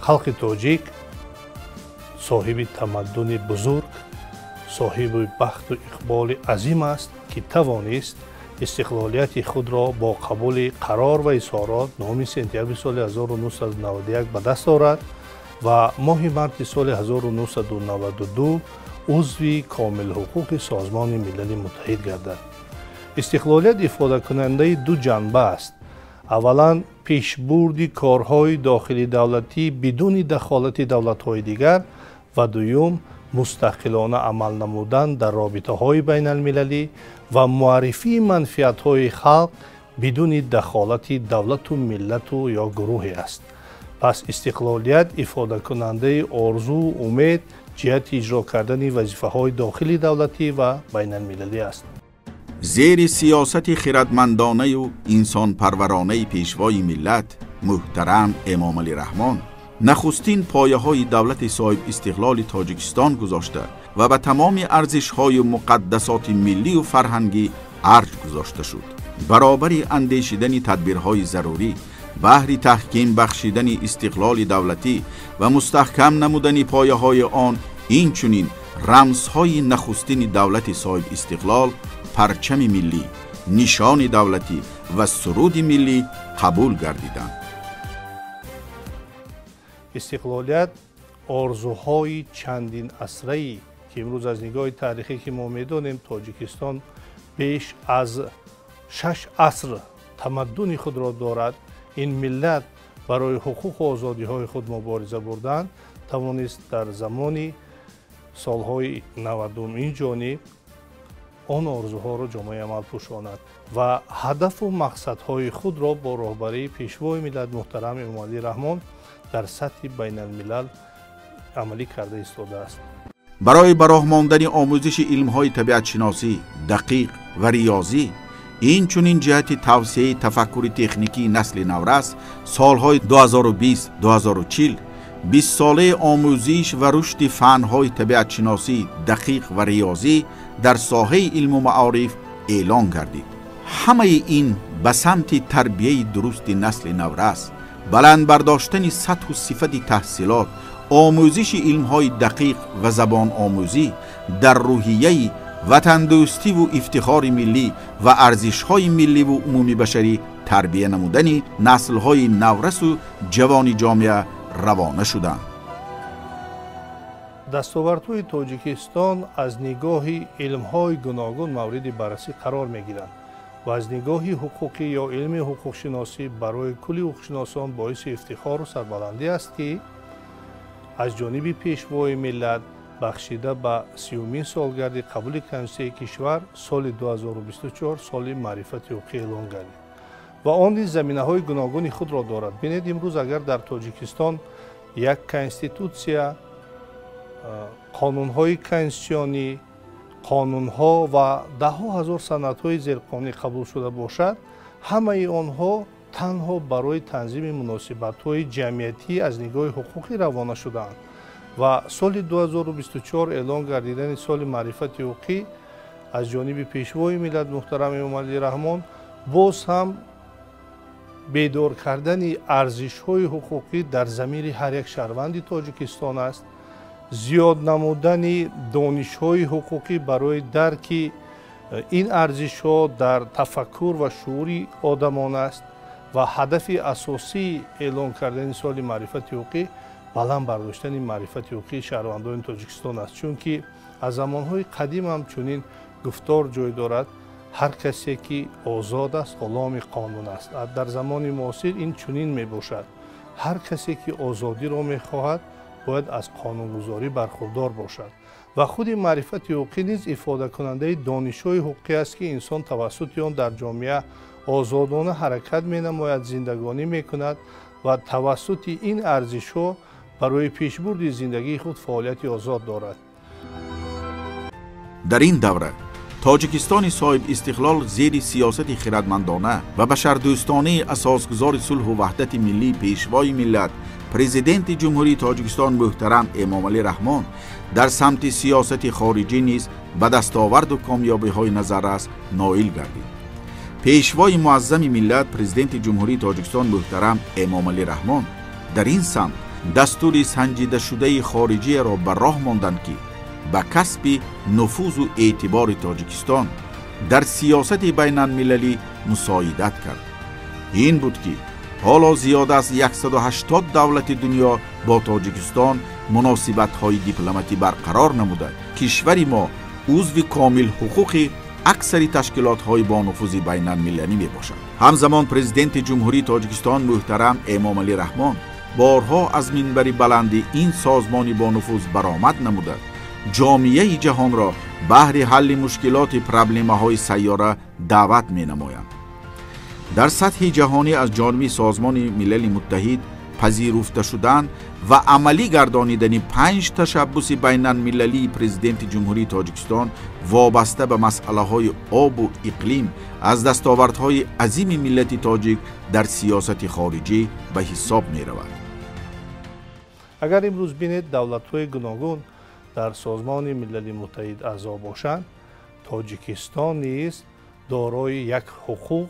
Халқи тоҷик соҳиби тамаддуни бузург, соҳиби бахту иқболи азим аст, ки тавонист истиқлолияти худро бо қабули қарор ва изҳорот 9 сентябри соли 1991 ба даст орад ва моҳи марти соли 1992 узви комилҳуқуқи Созмони Милали Муттаҳид гардад. Истиқлолият ифодакунандаи ду ҷанба аст. Аввалан, пешбурди корҳои дохили давлатӣ бидуни дахолати давлатҳои дигар ва дуюм, мустақилона амал намудан дар робитаҳои байналмилалӣ ва муаррифии манфиатҳои халқ бидуни дахолати давлату миллату ё гурӯҳе аст. Пас истиқлолият ифодакунандаи орзуу умед ҷиҳати иҷро кардани вазифаҳои дохили давлатӣ ва байналмилалӣ аст. Зери сиёсати хирадмандонаю инсонпарваронаи пешвои миллат муҳтарам Эмомалӣ Раҳмон нахустин пояҳои давлати соҳибистиқлоли Тоҷикистон гузошта ва ба тамоми арзишҳою муқаддасоти миллию фарҳангӣ арҷ гузошта шуд. Баробари андешидани тадбирҳои зарурӣ баҳри таҳким бахшидани истиқлоли давлатӣ ва мустаҳкам намудани пояҳои он, инчунин рамзҳои нахустини давлати соҳибистиқлол, парчами миллӣ, нишони давлатӣ ва суруди миллӣ қабул гардиданд. Истиқлолият орзуҳои чандин асрае, ки имрӯз аз нигоҳи таърихӣ, ки мо медонем, Тоҷикистон беш аз 6 аср тамаддуни худро дорад. Ин миллат барои ҳуқуқу озодиҳои худ мубориза бурдан тавонист дар замони солҳои 90 ин ҷониб он орзуҳоро ҷомаи амал пӯшонад ва ҳадафу мақсадҳои худро бо роҳбарии пешвои миллат муҳтарам Эмомалӣ Раҳмон дар сатҳи байналмилал амалӣ карда истодааст. Барои ба роҳ мондани омӯзиши илмҳои табиатшиносӣ, дақиқ ва риёзӣ, инчунин ҷиҳати тавсеаи тафаккури техникии насли наврас солҳои 2020-2040 бистсолаи омӯзиш ва рушди фанҳои табиатшиносӣ, дақиқ ва риёзӣ дар соҳаи илму маориф эълон гардид. Ҳамаи ин ба самти тарбияи дурусти насли наврас, баланд бардоштани сатҳу сифати таҳсилот, омӯзиши илмҳои дақиқ ва забономӯзӣ дар рӯҳияи ватандӯстиву ифтихори миллӣ ва арзишҳои милливу умумибашарӣ тарбия намудани наслҳои наврасу ҷавони ҷомеа равона шуданд. Дастовардҳои Тоҷикистон аз нигоҳи илмҳои гуногун мавриди баррасӣ қарор мегиранд ва аз нигоҳи ҳуқуқӣ ё илми ҳуқуқшиносӣ барои кулли ҳуқуқшиносон боиси ифтихору сарбаландӣ аст, ки аз ҷониби пешвои миллат бахшида ба 30-умин солгарди қабули Конститутсияи кишвар соли 2024 соли маърифати ҳуқуқӣ эълон гардид ва он низ заминаҳои гуногуни худро дорад. Бинед, имрӯз агар дар Тоҷикистон як конститутсия, қонунҳои конститутсионӣ, қонунҳо ва даҳҳо ҳазор санадҳои зерқонунӣ қабул шуда бошад, ҳамаи онҳо танҳо барои танзими муносибатҳои ҷамъиятӣ аз нигоҳи ҳуқуқӣ равона шудаанд ва соли 2024 эълон гардидани соли маърифати ҳуқуқӣ аз ҷониби пешвои миллат муҳтарам Эмомалӣ Раҳмон боз ҳам бедор кардани арзишҳои ҳуқуқӣ дар замири ҳар як шаҳрванди Тоҷикистон аст, зиёд намудани донишҳои ҳуқуқӣ барои дарки ин арзишҳо дар тафаккур ва шуури одамон аст ва ҳадафи асосии эълон кардани соли маърифати ҳуқуқӣ баланд бардоштани маърифати ҳуқуқии шаҳрвандони Тоҷикистон аст. Чунки аз замонҳои қадим ҳам чунин гуфтор ҷой дорад: ҳар касе ки озод аст ғуломи қонун аст. Дар замони муосир ин чунин мебошад: ҳар касе ки озодиро мехоҳад бояд аз қонунгузорӣ бархурдор бошад ва худи маърифати ҳуқуқӣ низ ифодакунандаи донишҳои ҳуқуқӣ аст, ки инсон тавассути он дар ҷомеа озодона ҳаракат менамояд, зиндагонӣ мекунад ва тавассути ин арзишҳо барои пешбурди зиндагии худ фаъолияти озод дорад. Дар ин давра Тоҷикистони соҳибистиқлол зери сиёсати хирадмандона ва башардӯстонаи асосгузори сулҳу ваҳдати миллӣ, пешвои миллат, президенти Ҷумҳурии Тоҷикистон муҳтарам Эмомалӣ Раҳмон дар самти сиёсати хориҷӣ низ ба дастоварду комёбиҳои назаррас ноил гардид. Пешвои муаззами миллат, президенти Ҷумҳурии Тоҷикистон муҳтарам Эмомалӣ Раҳмон дар ин самт Дастури санҷидашудаи хориҷияро ба роҳ монданд, ки ба касби нуфузу эътибори Тоҷикистон дар сиёсати байналмилалӣ мусоидат кард. Ин буд, ки ҳоло зиёда аз 180 давлати дунё бо Тоҷикистон муносибатҳои дипломатӣ барқарор намуда, кишвари мо узви комил ҳуқуқи аксари ташкилотҳои бонуфузи байналмилалӣ мебошад. Ҳамзамон Президенти Ҷумҳурии Тоҷикистон муҳтарам Эмомалӣ Раҳмон борҳо аз минбари баланди ин созмони бонуфуз баромад намуда, ҷомеаи ҷаҳонро баҳри ҳалли мушкилоти проблемаҳои сайёра даъват менамоянд. Дар сатҳи ҷаҳонӣ аз ҷониби Созмони Милали Муттаҳид пазируфта шудан ва амалӣ гардонидани 5 ташаббуси байналмилалии Президенти Ҷумҳурии Тоҷикистон вобаста ба масъалаҳои обу иқлим аз дастовардҳои азими миллати тоҷик дар сиёсати хориҷӣ ба ҳисоб меравад. Агар имрӯз бинед, давлатҳои гуногун дар Созмони Милали Муттаҳид аъзо бошанд, Тоҷикистон низ дорои як ҳуқуқ,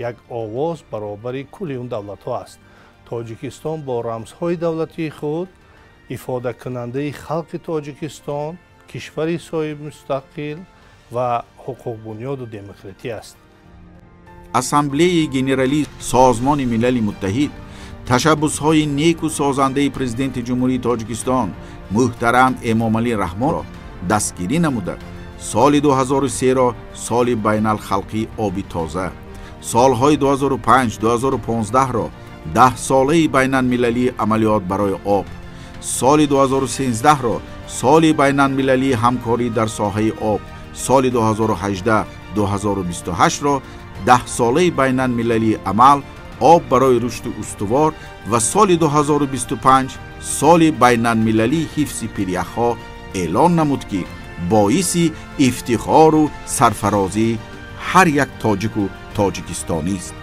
як овоз баробари кулли он давлатҳо аст. Тоҷикистон бо рамзҳои давлатии худ ифодакунандаи халқи Тоҷикистон, кишвари соҳибмустақил ва ҳуқуқбунёду демократӣ аст. Ассамблеяи Генералии Созмони Милали Муттаҳид ташаббусҳои неку созандаи Президенти Ҷумҳурии Тоҷикистон муҳтарам Эмомалӣ Раҳмонро дастгирӣ намуда, соли 2003-ро соли байналхалқии оби тоза, солҳои 2005-2015-ро 10-солаи байналмилалии амалиёт барои об, соли 2013-ро соли байналмилалии ҳамкорӣ дар соҳаи об, соли 2018-2028-ро 10-солаи байналмилалии амал об барои рушди устувор ва соли 2025 соли байналмилалии ҳифзи пиряхҳо эълон намуд, ки боиси ифтихору сарфарозии ҳар як тоҷику тоҷикистонист.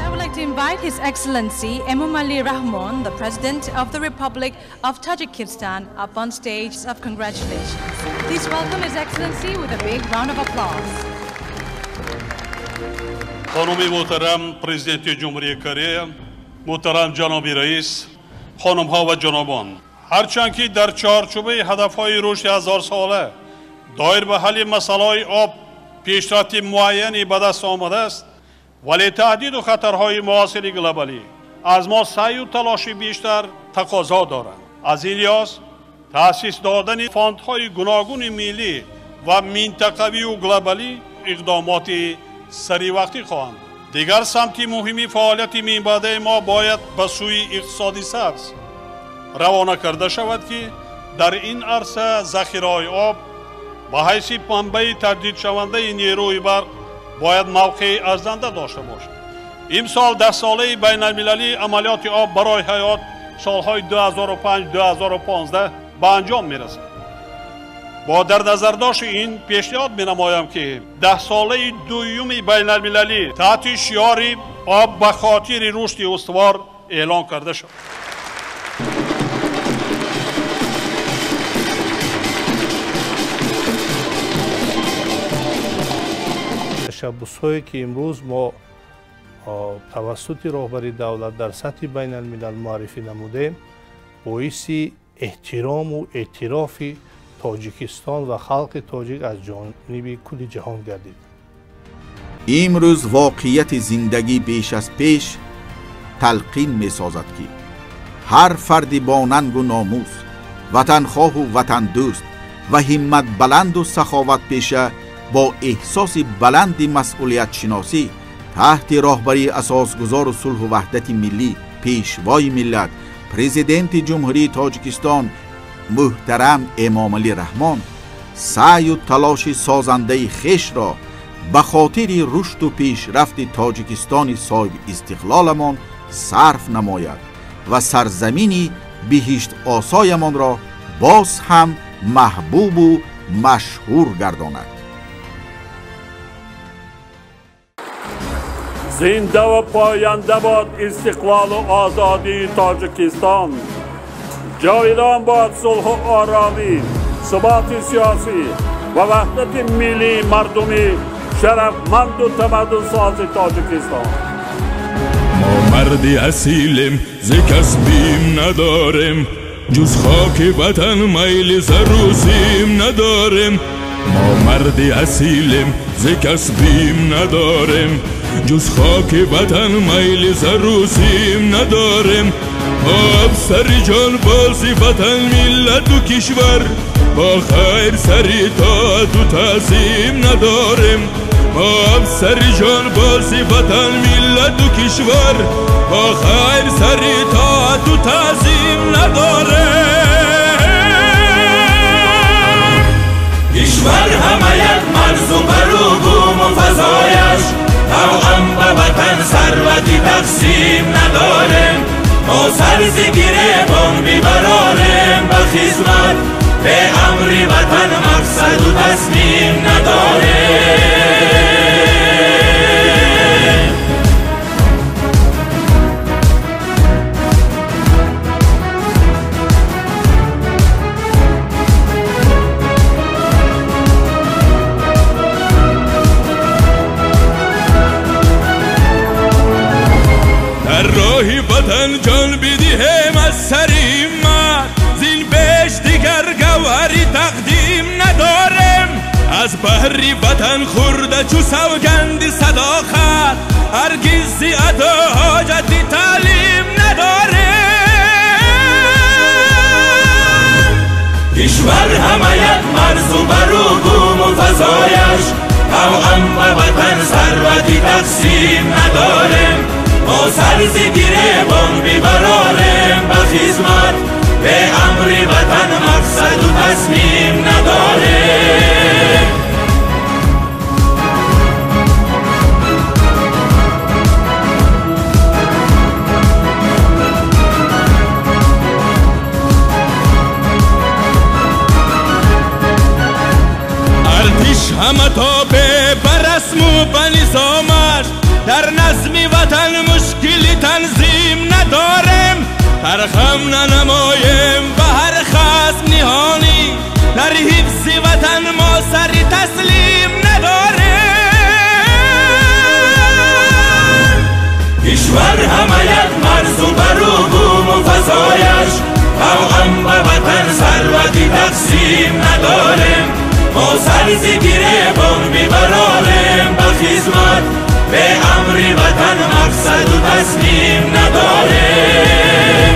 I would like to invite His Excellency Emomali Rahmon, the President of the Republic of Tajikistan, up on stage of congratulations. Please welcome His Excellency with a big round of applause. Хонуми муҳтарам Президенти Ҷумҳурии Корея, муҳтарам ҷаноби раис, хонумҳо ва ҷанобон, ҳарчанд ки дар чорчӯбаи ҳадафҳои рушди ҳазорсола доир ба ҳалли масъалаҳои об пешрафти муайяне ба даст омадааст, вале таҳдиду хатарҳои муосири глобалӣ аз мо саъю талоши бештар тақозо доранд. Аз ин лиҳоз таъсис додани фондҳои гуногуни миллӣ ва минтақавию глобалӣ иқдомоти саривақтӣ хоҳанд. Дигар самти муҳими фаъолияти минбаъдаи мо бояд ба сӯи иқтисоди сабз равона карда шавад, ки дар ин арса захираҳои об ба ҳайси манбаи таҷдидшавандаи нерӯи барқ бояд мавқеи арзанда дошта бошад. Имсол 10-солаи байналмилалии амалиёти об барои ҳаёт солҳои 2005-2015 ба анҷом мерасад. Бо дар назардошти ин пешниҳод менамоям, ки 10-солаи дуюми байналмилалӣ таҳти шиори об ба хотири рушди устувор эълон карда шавад. Ташаббусҳое ки имрӯз мо тавассути роҳбари давлат дар сатҳи байналмилал муаррифӣ намудем, боиси эҳтирому эътирофи Тоҷикистон ва халқи тоҷик аз ҷониби кулли ҷаҳон гардид. Имрӯз воқеияти зиндагӣ беш аз пеш талқин месозад, ки ҳар фарди бо нангу номус, ватанхоҳу ватандӯст ва ҳимматбаланду саховатпеша бо эҳсоси баланди масъулиятшиносӣ таҳти роҳбарии асосгузору сулҳу ваҳдати миллӣ, Пешвои миллат, Президенти Ҷумҳурии Тоҷикистон муҳтарам Эмомалӣ Раҳмон саъю талоши созандаи хешро ба хотири рушду пешрафти Тоҷикистони соҳибистиқлоламон сарф намояд ва сарзамини биҳиштосоямонро боз ҳам маҳбубу машҳур гардонад. Зинда ва поянда бод истиқлолу озодии Тоҷикистон, ҷовидон бод сулҳу оромӣ, суботи сиёсӣ ва ваҳдати миллии мардуми шарафманду тамаддунсози Тоҷикистон. ما مردی اصیلیم ز کس بیم نداریم، جز خاک وطن میل زروسیم نداریم. ما مردی اصیلیم ز کس بیم نداریم، جز خاک وطن میل زروسیم نداریم. ما افسر جان بازی وطن ملت و کشور، با خیر سری طاعت و تعظیم نداریم. ما افسر جان بازی وطن ملت و کشور، با خیر سری طاعت و تعظیم نداریم. کشور همه یک مرز و بر و بوم و فضایش، توأم به وطن ثروتی تقسیم نداریم. ما سر ز گریبان بیبراریم به خدمت، به امر وطن مقصد و تصمیم نداریم. در راه وطن جان بدهیم از سر همت، زین بیش دیگر گوهری تقدیم نداریم. از بهر وطن خورده چو سوگند صداقت، هرگز ز ادا حاجت تعلیم نداریم. کشور همه یک مرز و بر و بوم و فضایش، توأم به وطن ثروتی تقسیم نداریم. ما سر ز گریبان بیبراریم به خدمت، به امر وطن مقصد و تصمیم نداریم. ارتش همه تابع بر رسم و به نظامش، در نظم وطن مشکلی تنظیم نداریم. ترخم ننماییم به هر خصم نهانی، در حفظ وطن ما سر تسلیم نداریم. کشور همه یک مرز و بر و بوم و فضایش، توأم به وطن ثروتی تقسیم نداریم. ما سر ز گریبان بیبراریم به خدمت، به امر وطن مقصد و تصمیم نداریم.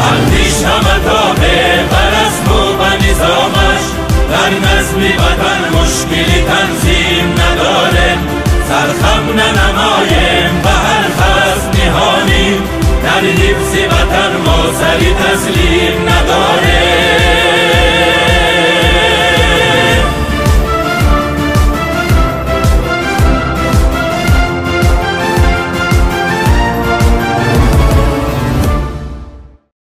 ارتش همه تابع بر رسم و به نظامش، در نظم وطن مشکلی تنظیم نداریم. سرخم ننماییم به هر خصم نهانی، در حفظ وطن ما سری تسلیم